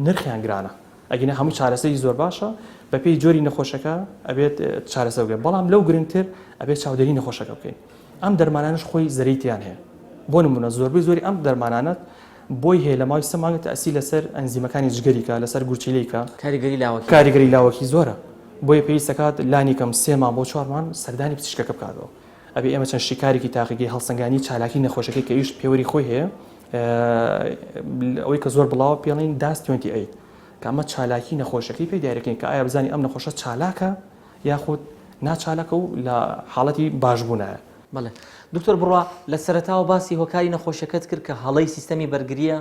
نرخیان گرانە ئەگینا هەمووی چارەسەری زۆر باشە بەپێی جۆری نەخۆشەکە ئەبێت چارەسەر بکرێت بەڵام لەو گرنگتر ئەبێت چاودێری نەخۆشەکە بکەین ئەم دەرمانانش خۆی زەرەی هەیە بۆ نمونە زۆربەی زۆری ئەم دەرمانانە بۆی هەیە لە ماوەی سێ مانگ تەئسیر لەسەر ئەنزیمەکانی جگەری کا لەسەر گورچیلەی کا کاریگەری لاوەکی کاریگەری لاوەکی زۆرە بۆیە پێویست دەکات لانی کەم سێ مانگ بۆ چوار مانگ سەردانی پزیشکەکە بکاتەوە ئەبێ ئێمە چەند شیکارێکی تاقیگەی هەڵسەنگانی چالاکی نەخۆشەکەی کە ئیش پێوەری خۆی هەیە ئەوەی کە زۆر بڵاوە پێڵین DAS 28 کە ئەمە چالاکی نەخۆشەکەی پێ دیارەکەین کە ئایا بزانی ئەم نەخۆشە چالاکە یاخود ناچالاکە و لە حاڵەتی باشبوونایە. بەڵێ دکتۆر بڕوا لە سەرەتاوە باسی هۆکاری نەخۆشیەکەت کرد کە هەڵەی سیستەمی بەرگریە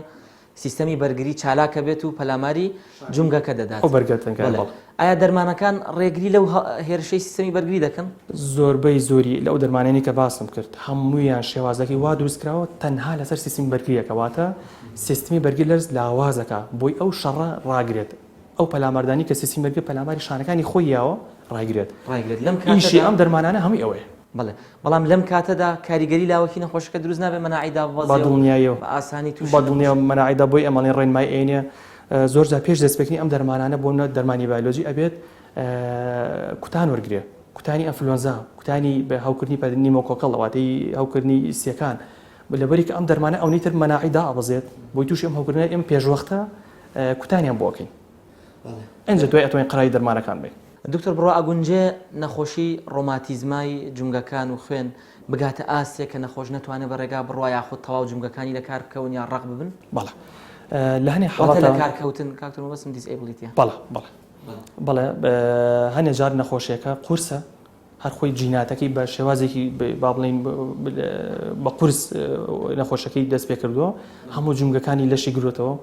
سیستەمی بەرگری چالاکە بێت و پەلاماری جومگەکە دەدات. ئەو بەرگە تەنگە بەڵێ. ئایا دەرمانەکان ڕێگری لەو هێرشەی سیستەمی بەرگری دەکەن؟ زۆربەی زۆری لەو دەرمانانەی کە باسم کرد هەموویان شێوازەکەی وا دروست کراوە تەنها لەسەر سیستمی بەرگریەکە واتە سیستمی بەرگری لەرز لاوازەکە بۆی ئەو شەڕە ڕاگرێت ئەو پەلاماردانی کە سیستمی بەرگری پەلاماری شانەکانی خۆی یاوە ڕایگرێت ڕایگرێت لەم ئیشی ئەم دەرمانانە هەمووی ئەوەیە. بەڵێ بەڵام لەم کاتەدا کاریگەری لاوەکی نەخۆشەکە دروست نابێت مەناعەی داببەزێ و بەدڵنیاییەوە بە ئاسانی تووشی بەدڵنیایەوە مەناعەی دا بۆی ئەمەڵێن ڕێنمایی ئەینێ زۆر جار پێش دەستپێکردنی ئەم دەرمانانە بۆ نمونە دەرمانی بایۆلۆجی ئەبێت کوتان وەرگرێ کوتانی ئەنفلۆنزا کوتانی هەوکردنی پە pneumococcal واتەی هەوکردنی سیەکان لەبەری کە ئەم دەرمانە ئەونەی تر مەناعەی دائەبەزێت بۆی تووشی ئەم هەوکردنە ئێمە پێشوەختە کوتانیان بۆ ئەکەین ئینجا دوای ئەتوانین قەراری دەرمانەکان بەین. دکتۆر بڕوا ئەگونجێ نەخۆشی ڕۆماتیزمای جومگەکان و خوێن بگاتە ئاستێک کە نەخۆش نەتوانێ بە ڕێگا بڕوا یاخود تەواو جومگەکانی لە کار بکەون یا ڕەق ببن؟ بەڵێ لە هەنێ حاڵەتا. واتە لە کار کەوتن کاک دکتۆر مەبەستم disability ە. بەڵێ بەڵێ بەڵێ هەنێ جار نەخۆشیەکە قورسە هەر خۆی جیناتەکەی بە شێوازێکی با بڵێین بە قورس نەخۆشەکەی دەست پێ کردووە هەموو جومگەکانی لەشی گرۆتەوە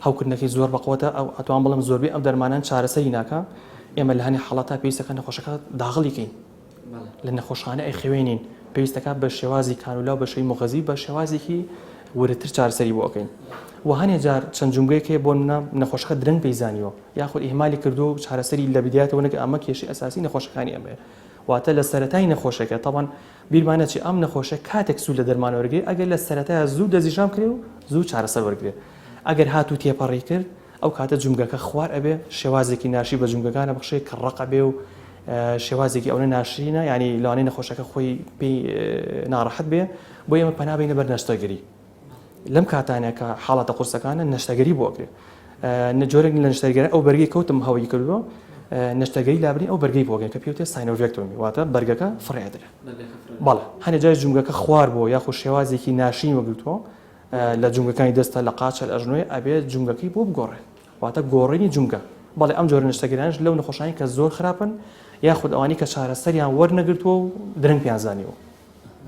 هەوکردنەکەی زۆر بەقوەتە ئەو ئەتوان بڵێم زۆربەی ئەم دەرمانان چارەسەری ناکا ئێمە لە هەنێ حاڵەتا پێویستەکە نەخۆشەکە داغڵی کەین لە نەخۆشخانە ئەیخەوێنین پێویستەکە بە شێوازی کانولا و بە شێوەی موغەزی بە شێوازێکی وردتر چارەسەری بۆ ئەکەین و هەنێ جار چەند جومگەیەک هەیە بۆ نمونە نەخۆشەکە درەنگ پێی زانیوە یاخود ئیهمالی کردووە و چارەسەری لە بدایەتەوە نەکرد ئەمە کێشەی ئەساسی نەخۆشەکانی ئەمەیە واتە لە سەرەتای نەخۆشەکە تەبعەن بیرمان نەچێ ئەم نەخۆشە کاتێک سوود لە دەرمان وەرگرێ ئەگەر لە سەرەتایا زوو دەستنیشان بکرێ و زوو چارەسەر وەرگرێ ئەگەر هاتوو تێپەڕی کرد ئەو کاتە جومگەکە خوار ئەبێ شێوازێکی ناشی بە جومگەکان ئەبەخشێ کە ڕەق ئەبێ و شێوازێکی ئەونە ناشرینە یانی لەوانەیە نەخۆشەکە خۆی پێی ناڕەحەت بێ بۆیە ئێمە پەنا بەینە بەر نەشتەرگەری. لەم کاتانە کە حاڵەتە قورسەکانە نەشتەرگەری بۆ ئەکرێ. نە جۆرێک لە نەشتەرگەری ئەو بەرگەی کەوتم هەوەی کردووە نەشتەرگەری لابردنی ئەو بەرگەی بۆ ئەکرێ کە پێوتێ synovectomy واتە بەرگەکە فڕێ ئەدرێ. بەڵێ هەنێ جار جومگەکە خوار بووە یاخود شێوازێکی ناشرین وەگرتووە لە جومگەکانی دەستە لە قاچە لە ئەژنۆی ئەبێ جومگەکەی بۆ بگۆڕێ واتە گۆڕینی جومگە بەڵێ ئەم جۆرە نەشتەرگەریانەش لەو نەخۆشانی کە زۆر خراپن یاخود ئەوانی کە چارەسەریان وەرنەگرتووە و درەنگ پێیان زانیوە.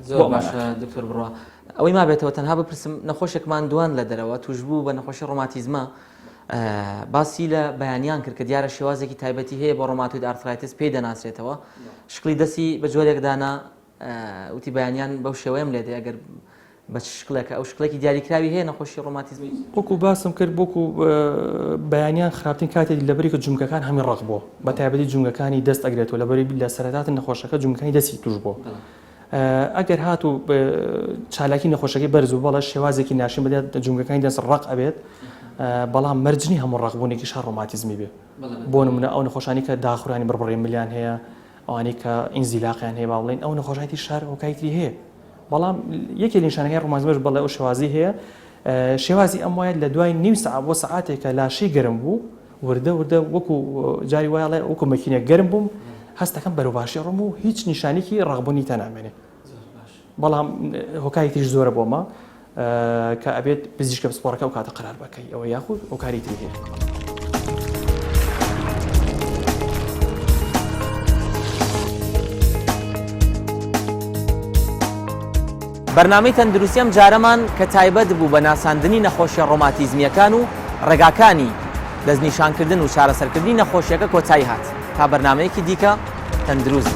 زۆر باشە دکتۆر بڕوا ئەوەی مابێتەوە تەنها بپرسم نەخۆشێکمان دوان لە دەرەوە توشبوو بە نەخۆشی ڕۆماتیزمە باسی لە بەیانیان کرد کە دیارە شێوازێکی تایبەتی هەیە بۆ rheumatoid arthritis پێی دەناسرێتەوە شکلی دەستی بە جۆرێک دانا وتی بەیانیان بەو شێوەیەم لێ دێ ئەگەر بە چ شکڵێکە ئەو شکڵێکی دیاریکراوی هەیە نەخۆشی ڕۆماتیزمی؟ وەکو باسم کرد وەکو بەیانیان خراپترین کاتێک لەبەری کە جومگەکان هەمی ڕەق بووە بە تایبەتی جومگەکانی دەست ئەگرێتەوە لەبەری لە سەرەتاتن نەخۆشەکە جومگەکانی دەستی توش بووە ئەگەر هاتوو چالاکی نەخۆشەکەی بەرز و بەڵێ شێوازێکی ناشرین بدات جومگەکانی دەست ڕەق ئەبێت بەڵام مەرج نییە هەموو ڕەقبوونێکیش هەر ڕۆماتیزمی بێ بۆ نمونە ئەو نەخۆشانی کە داخورانی بڕبڕەی ملیان هەیە ئەوانەی کە ئینزیلاقیان هەیە با بڵێین ئەو نەخۆشانی تریش هەر هۆکاری تری هەیە بەڵام یەکێ لە نیشانەکانی ڕۆماتیزمەش بەڵێ ئەو شێوازی هەیە شێوازی ئەم وایە لە دوای نیو سەعات بۆ سەعاتێکە لاشەی گەرم بوو وردە وردە وەکو جاری وایە ئەڵێ وەکو مەکینە گەرم بووم هەستەکەم بەرەو باشی ڕۆم و هیچ نیشانێکی ڕەقبوونی تا نامێنێ بەڵام هۆکاری تریش زۆرە بۆمە کە ئەبێت پزیشکە پسپۆڕەکە ئەو کاتە قەرار بەکەی ئەوە یاخود هۆکاری تری هەیە. بەرنامەی تەندروستی ئەم جارەمان کە تایبەت بوو بە ناساندنی نەخۆشیە ڕۆماتیزمییەکان و ڕێگاکانی دەستنیشانکردن و چارەسەرکردنی نەخۆشیەکە کۆتایی هات تا بەرنامەیەکی دیکە تەندروست بن.